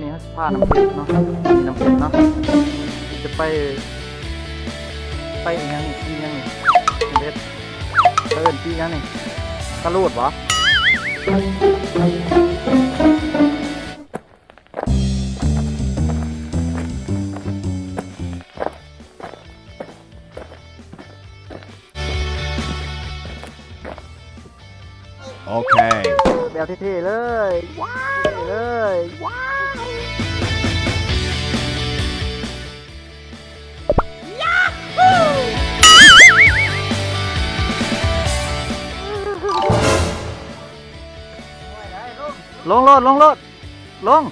ນີ້ເຮົາຊິພານ້ຳເພັດເນາະ ນີ້ນ້ຳເພັດເນາະ ຈະໄປ ໄປອີຫຍັງນີ້ ປີຫຍັງນີ້ ນ້ຳເພັດ ເອີ້ນປີຫຍັງນີ້ ກະໂລດບໍ? ໂອເຄ ແບບເທ່ໆເລີຍ ວ້າວ ເລີຍ ວ້າວ ລົງໂລດ ລົງໂລດ ລົງ.